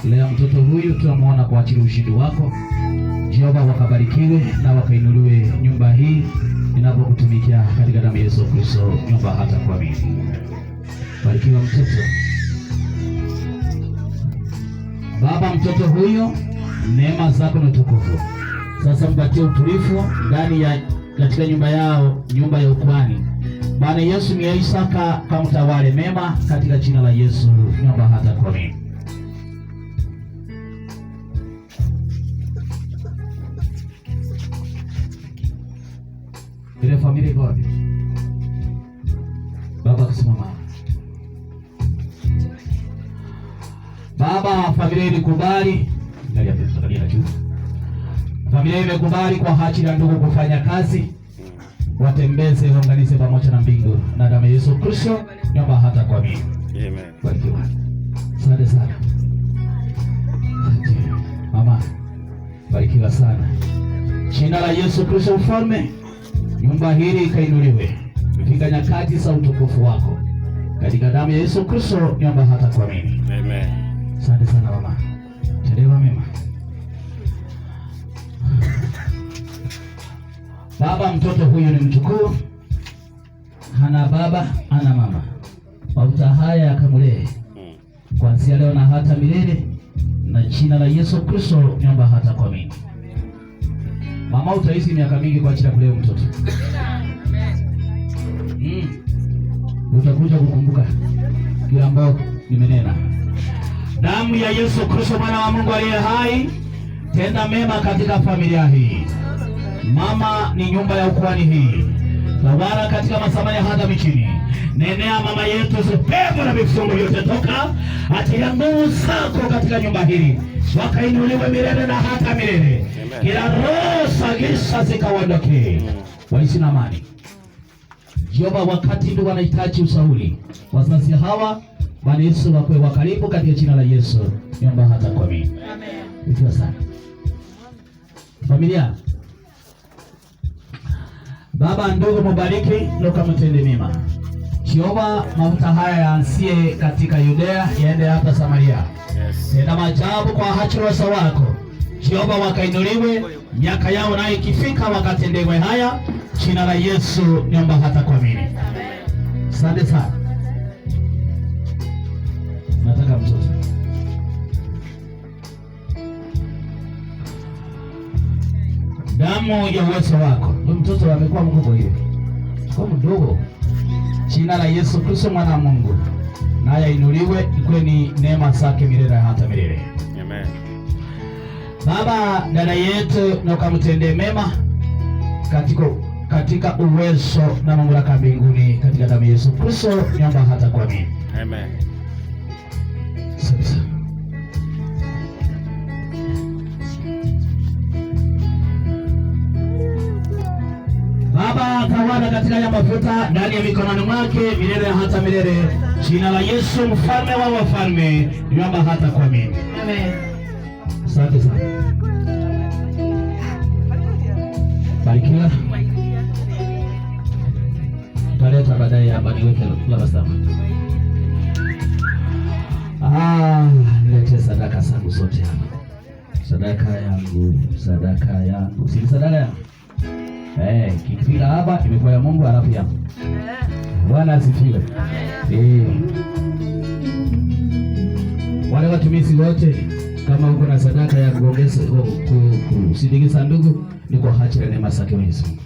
Lea mtoto huyu tunamwona kwa ajili ushindi wako. Jehova, wakabarikiwe na wakainuliwe nyumba hii inapokutumikia katika damu ya Yesu Kristo, nyumba hata kuamini. Barikiwa mtoto. Baba, mtoto huyo neema zako na utukufu sasa mpatie utulivu ndani ya katika nyumba yao, nyumba ya ukwani. Bwana Yesu ni Isaka, kamtawale mema katika jina la Yesu, nyumba hata kuamini. Ile familia iko wapi? Baba akisimama. Baba, familia ilikubali. Angalia, angalia juu. Familia imekubali kwa ajili ya ndugu kufanya kazi, watembeze waunganize pamoja na mbingu na damu ya Yesu Kristo, nyumba hata kwa mimi. Amen. Barikiwa. Asante sana. Asante. Mama, barikiwa sana. Jina la Yesu Kristo mfalme, nyumba hili ikainuliwe fika nyakati za utukufu wako, katika damu ya Yesu Kristo, nyumba hata kwa mimi. Amen. Asante sana mama, tendewa mema. Baba, mtoto huyu ni mjukuu, hana baba hana mama. Mafuta haya yakamlee kuanzia leo na hata milele, na jina la Yesu Kristo nyumba hata kwa mimi. Mama, utaishi miaka mingi kwa ajili ya kulea mtoto. Utakuja kukumbuka kile ambao nimenena. Damu ya Yesu Kristo mwana wa Mungu aliye hai, tenda mema katika familia hii. Mama ni nyumba ya ukuhani hii, tawala katika masamani hata michini. Nenea mama yetu, pepo na vifungo vyote toka, achilia nguvu zako katika nyumba hili, wakainuliwe milele na hata milele. Kila roho za giza zikaondoke, waishi na amani. Jehova, wakati ndugu anahitaji ushauri, wazazi hawa Bwana Yesu wakuwe wa karibu katika jina la Yesu, niomba hata kwa mimi. Amen. Ikiwa sana familia, baba ndugu, mubariki na mtende mema. Jehova, mafuta haya yaanzie katika Yudea yaende hata Samaria. Yes. Tenda maajabu kwa ajili ya wako. Jehova, wakainuliwe miaka yao nayo ikifika wakatendewe haya. Jina la Yesu niomba hata kwa mimi. Asante sana. Nataka mtoto. Damu ya uwezo wako. Huyu mtoto amekuwa mkubwa hivi. Kwa mdogo. Jina la Yesu Kristo mwana wa Mungu. Naye inuliwe ikuwe ni neema zake milele hata milele. Amen. Baba, dada yetu na ukamtendee mema katika uwezo na mamlaka mbinguni katika damu ya Yesu Kristo niomba hata kwa mimi. Amen. Asante. Baba, tawala katika ya mafuta ndani ya mikononi mwake milele hata milele. Jina la Yesu mfalme wa wafalme niomba hata kwa mimi. Amen. Asante sana. Barikiwa. Taleta baadaye hapa niweke laba sana. Nilete sadaka zangu zote hapa. Sadaka yangu, sadaka yangu. Si sadaka yangu. Kikifika hapa imekuwa ya Mungu halafu yangu. Bwana asifiwe. Wale watumishi wote kama uko na sadaka ya kuongeza kusindikiza ndugu, ni kwa ajili ya neema zake Mwenyezi Mungu.